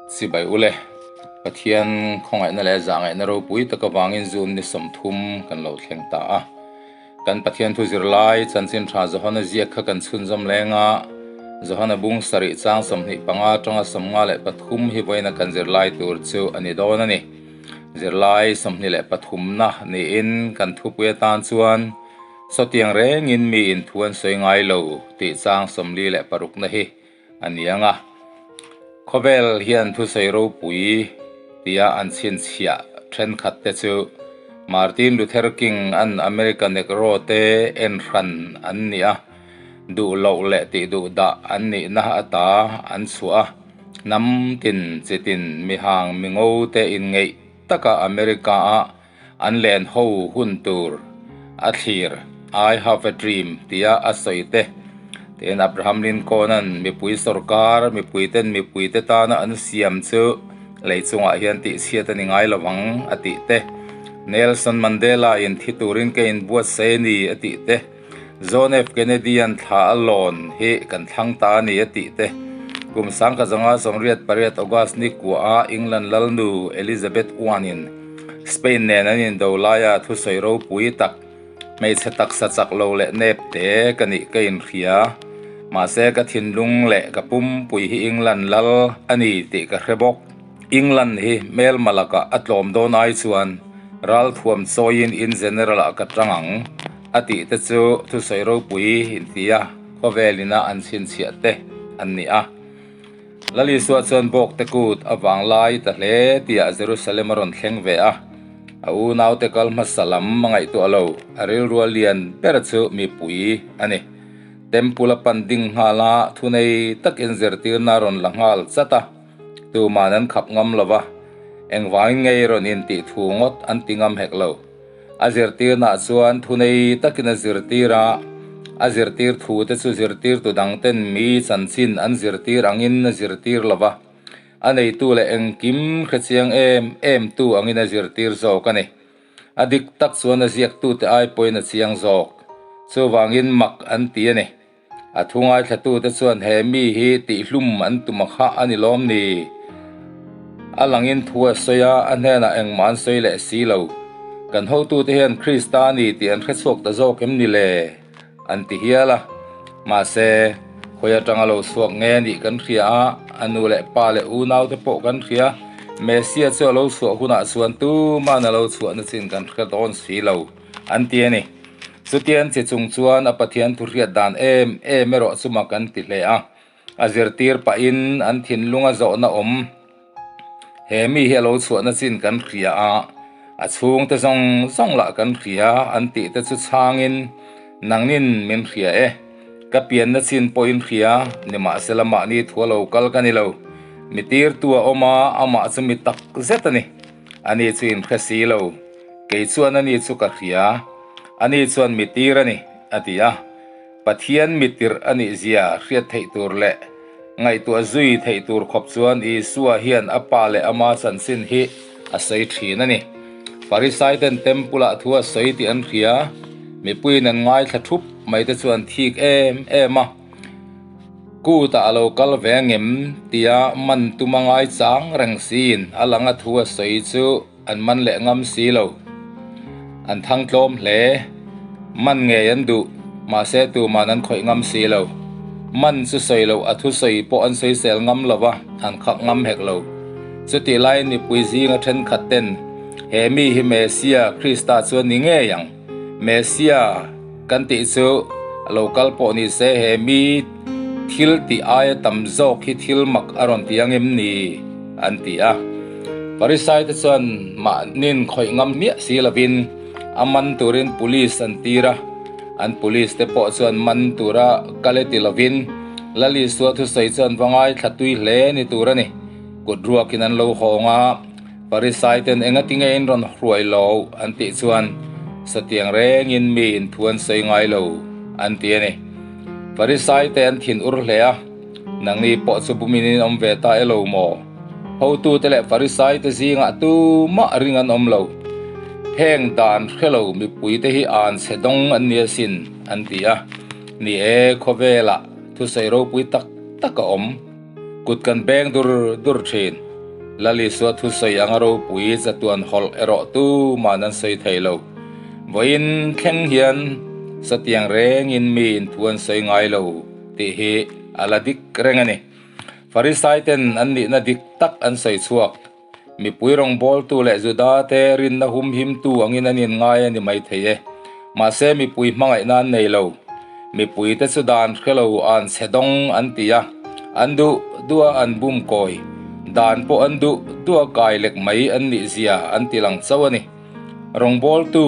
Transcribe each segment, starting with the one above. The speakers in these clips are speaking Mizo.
Chibai ule, Pathian khawngaihna leh zahngaihna ropui tak avangin June ni 30 kan lo thleng ta a. Kan Pathian thu zirlai chanchin tha Johana ziak kha kan chhunzawm leng a, Johana bung sarih chang 25 atanga 53 hi vawiina kan zirlai tur chu a ni dawn a ni. Zirlai 23 na niin kan thupui atan chuan Sawtiang rengin miin thu an sawi ngai lo tih chang 46 na hi a ni ang a. Khawvel hian thusawi ropui tia an chhinchhiah thenkhat te chu Martin Luther King an America Negro te en hran an ni a, duh loh leh tih duh dah an nihna ata an chhuah a, hnam tin chi tin mihang mingo te inngeih taka America a an len ho hun tur a thlir I have a dream tia a sawi te tiin Abraham Lincoln-a'n mipui sorkar mipuiten mipuite tana an siam chu lei chungah hian tihchhiat a ni ngai lovang a tih te, Nelson Mandela-in thi turin ka inbuatsaih a ni a tih te, John F. Kennedy-a'n thla a lawn hi kan thlang ta a ni a tih te, kum 1988 August ni kuaha England lalnu Elizabeth I-in Spain nen an indo laia thusawi ropui tak, hmeichhe taksa chak lo leh nep te ka nih ka inhria. Mahse ka thinlung leh ka pumpui hi England lal a ni tih ka hre bawk. England hi hmelma lakah a tlawm dawn ai chuan ralthuam chawiin in general-ah ka tang ang. A tih te chu thusawi ropui intia khawvel ina an chhinchhiah te an ni a. Lal Isua chuan bawk te kut a vang lai ta hle tihah Jerusalem a rawn thleng ve a. A unaute kal hmasa lam a ngaihtuah lo, a rilrua lian ber chu mipui a ni. Temple a pan ding nghal a, thunei takin zirtirna a rawn la nghal chat a, tuman an khap ngam lo va, engvangin ngei rawn intih thu ngawt an ti ngam hek lo. A zirtirnaah chuan thunei takin a zirtir a, a zirtir thute chu zirtirtu dangten mi chanchin an zirtir angin a zirtir lo va, a neitu leh engkim hrechiang em em tu angin a zirtir zawk a ni. A dik tak chuan a ziaktute ai pawhin a chiang zawk. Chuvangin mak an ti a ni. A thu ngaithlatute chuan he mi hi tihhlum an tum a kha a ni lawm ni? A langin thu a sawi a, a hnenah engmah an sawi leh si lo. Kan hotute hian Krista a ni tih an hrechhuak ta zawk em ni le? An ti hial a. Mahse, khawi atanga lo chhuak nge a nih kan hria a, a nu leh pa leh unaute pawh kan hria. Messia chu a lo chhuah hunah chuan tuman a lo chhuahna chin kan hre dawn si lo. An ti a ni. Chutiang chi chung chuan a Pathian thu hriat dan em em erawh chu mak an ti hle a. A zirtir pahin an thinlung a zawhna awm. He mi hi a lo chhuahna chin kan hria a, a chhungte zawng zawng lah kan hria an tih te chu chhangin nangnin min hria e. Ka pianna chin pawhin hria, nimahsela mahni thu a lo kal ka ni lo. Mi tirtu a awm a, amah chu mi tak zet a ni. Ani chu inhre si lo. Kei chuan ani chu ka hria, ani chuan mi tir a ni, a ti a. Pathian mi tirh a nih zia hriat theih tur leh ngaihtuah zui theih tur khawp chuan Isua hian a Pa leh Ama chanchin hi a sawi thin a ni. Farisaiten Temple-ah thu a sawi tih an hria, mipuiin an ngaithla thup mai te chu an thik em em a. Kutah a lo kal ve ngem tia man tum a ngaichang reng siin a langa thu a sawi chu An man leh ngam si lo. An thang tlawm hle. Man ngei an duh, mahse tuman an khawih ngam si lo. Man chu sawi loh a thusawi pawh an sawisel ngam lo va, an khak ngam hek lo. Chutih laiin mipui zinga thenkhat ten, He mi hi Messia, Krista chu a ni ngei ang. Messia kan tih chu a lo kal pawh ni se he mi thil tih aia tam zawk hi thil mak a rawn ti ang em ni? an ti a. Farisai te chuan mahnin khawih ngam miah si lovin a man turin police an tir a, an police te pawh chuan man tura kal e ti lovin Lal Isua thusawi chuan va ngaithla tui hle ni tur a ni. Kut ruakin an lo hawng a. Farisai ten engati nge in rawn hruai lo an tih chuan satiang rengin mi in thu an sawi ngai lo an ti a ni. Farisai te an thin ur hle a, nangni pawh chu bumin in awm ve ta e lo maw? Hotute leh Farisai te zingah tumah ring an awm lo. Heng dan hre lo mipui te hi an chhe dawng an ni asin an ti a. Ni e, khawvelah thusawi ropui tak tak a awm. Kut kan beng dur dur thin. Lal Isua thusawi anga ropui chatuan hawlh erawh tuman an sawi thei lo. Vawiin thleng hian satiang rengin miin thu an sawi ngai lo tih hi a la dik reng a ni. Farisai ten an nihna dik tak an sawi chhuak. Mipui rawngbawltu leh Juda te rinna humhimtu angin an inngai a ni maithei e. Mahse mipui hmangaihna an nei lo. Mipui te chu dan hre lo an chhe dawng an ti a, an duh duh a an bum kawi. Dan pawh an duh duh a kai lek mai an nih zia an ti lang chauh a ni. Rawngbawltu,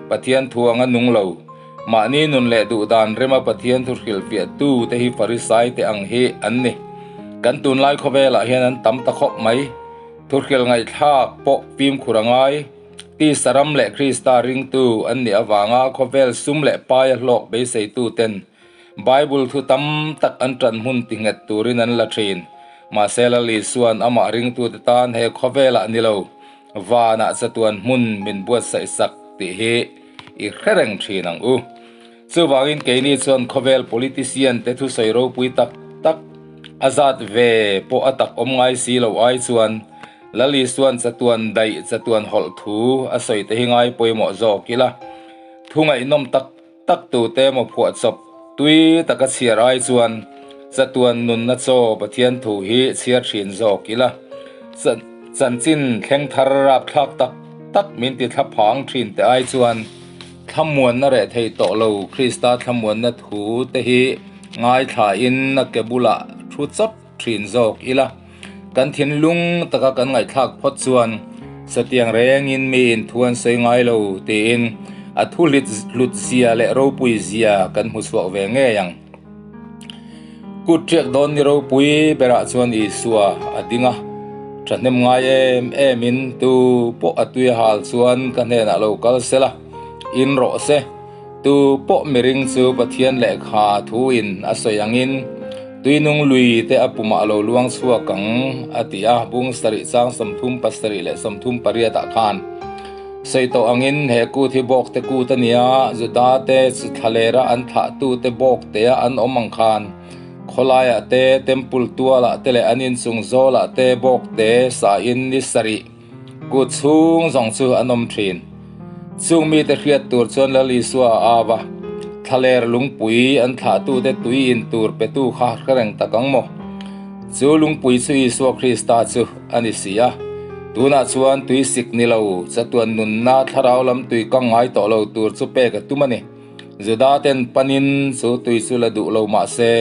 Pathian thu anga nung lo, mahni nun leh duh dan rema Pathian thu hrilhfiahtu te hi Farisai te ang hi an ni. Kan tunlai khawvelah hian an tam ta khawp mai. Thuhrilh ngaihthlak pawh fimkhur a ngai. Tisa ram leh Krista ringtu an nih avanga khawvel sum leh paia hlawk beiseituten Bible thu tam tak an ṭan hmun ti nghet turin an la ṭhin. Mahse Lal Isua'n amah ringtute tan he khawvelah ni lo, vanah chatuan hmun min buatsaih sak tih hi i hre reng ṭhin ang u. Chuvangin keini chuan khawvel politician te thusawi ropui tak tak a zat ve pawh a tak awm ngai si lo ai chuan Lal Isua'n chatuan daih chatuan hawlh thu a sawi te hi ngai pawimawh zawk ila. Thu ngaihnawm tak tak tute emaw phuahchawp tui taka chhiar ai chuan chatuan nunna chaw Pathian thu hi chhiar thin zawk ila. Chanchin thleng thar rapthlak tak tak min ti thlaphang thin te ai chuan Thlamuanna reh thei tawh lo Krista thlamuanna thu te hi ngaithlain a ke bulah thu chawp thin zawk ila. Kan thinlung taka kan ngaihthlak phawt chuan satiang rengin miin thu an sawi ngai lo tiin a thu hlut zia leh ropui zia kan hmu chhuak ve ngei ang. Kut ṭiak dawn ni ropui berah chuan Isua a ding a, ṭhahnem ngai em emin tu pawh a tui a hal chuan ka hnenah lo kal se la, in rawh se. Tu pawh miring chu Pathian lehkha thuin a sawi angin tuinung lui te a pumah a lo luang chhuak ang, a ti a, bung sarih chang 37 leh 38 ah khan. Sawi tawh angin he kut hi bawkte kut a nia, Judate chu thlalera an thlahtute bawktea an awm ang khan khawlaiah te, temple tualah te leh an inchung zawlah te bawkte sahin ni sarih kut chhung zawng chu an awm thin. Chung mite hriat tur chuan Lal Isua a au a, thlaler lungpui an thlahtute tui in tur petu kha hre reng tak ang maw? Chu lungpui chu Isua Krista chu a ni si a. Tunah chuan tui sik ni lo, chatuan nunna thlarau lam tui kang ngai tawh lo tur chu pek a tum a ni. Juda ten panin chu tui chu la duh lo mah se,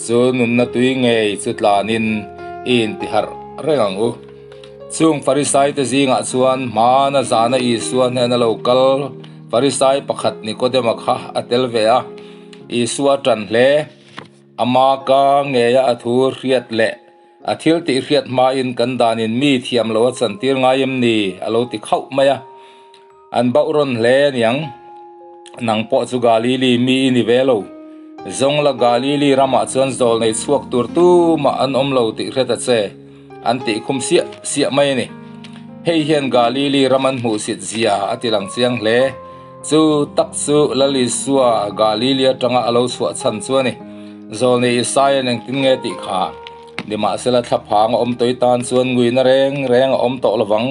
chu nunna tui ngei chu tlanin i intiharh reng ang u. Chung Farisai te zingah chuan hmana zana Isua hnena lo kal Farisai pakhat Nikodema kha a tel ve a, Isua ṭan hle. Ama ka ngeia a thu hriat leh a thil tih hriat hmain kan danin mi thiam lo a chantir ngai em ni? a lo ti khauh mai a. An bauh rawn hle aniang. Nang pawh chu Galili mi i ni ve lo. Zawng la Galili ramah chuan zawl nei chhuak tur tumah an awm lo tih hre ta che, an tih khum siah siah mai a ni. Hei hian Galili ram an hmuhsit zia a ti lang chiang hle. Chu tak chu Lal Isua Galili atanga a lo chhuah chhan chu a ni. Zawlni Isaiah engtin nge tih kha? Nimahsela thlaphang a awm tawih tan chuan nguina reng reng a awm tawh lovang.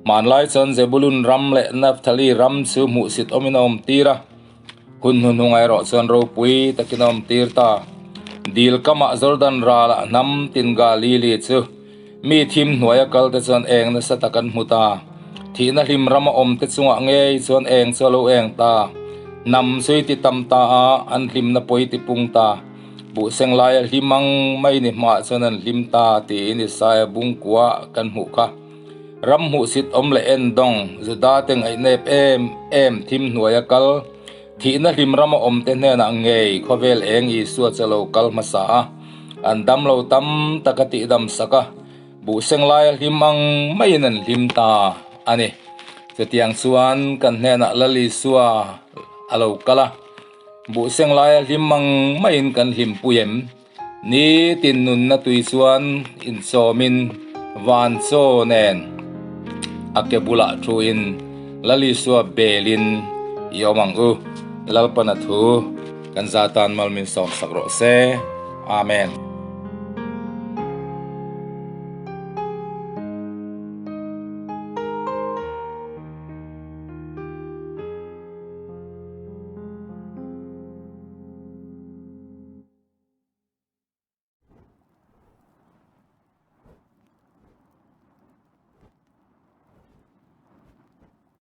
Hmanlai chuan Zebulun ram leh Naphtali ram chu hmuhsit awmin a awm tir a. Hun hnuhnung erawh chuan ropui takin a awm tir ta. Dil kamah Jordan ralah hnam tin Galili chu Mi thim hnuaia kal te chuan eng nasa tak an hmu ta. Thihna hlim rama awm te chungah ngei chuan eng chu a lo eng ta. Hnam chu i ti tam ta a, an hlimna pawi ti pung ta. Buhseng laia hlim ang mai ni hmaah chuan an hlim ta tiin Isaia bungkua kan hmuh kha. Ram hmuhsit awm leh endawng, Juda te ngaihnep em em thim hnuaia kal, Thihna hlim rama awmte hnenah ngei khawvel eng Isua chu a lo kal hmasa a, an dam lo tam tak a tihdam sak a, buhseng laia hlim ang maiin an hlim ta a ni. Chutiang chuan kan hnenah Lal Isua a lo kal a, buhseng laia hlim ang maiin kan hlimpui em? Nitin nunna tui chuan inchawmin van chaw nen a ke bulah thuin Lal Isua belin i awm ang u. Lalpana thu kan za tan mal min sawmsak rawh se. Amen.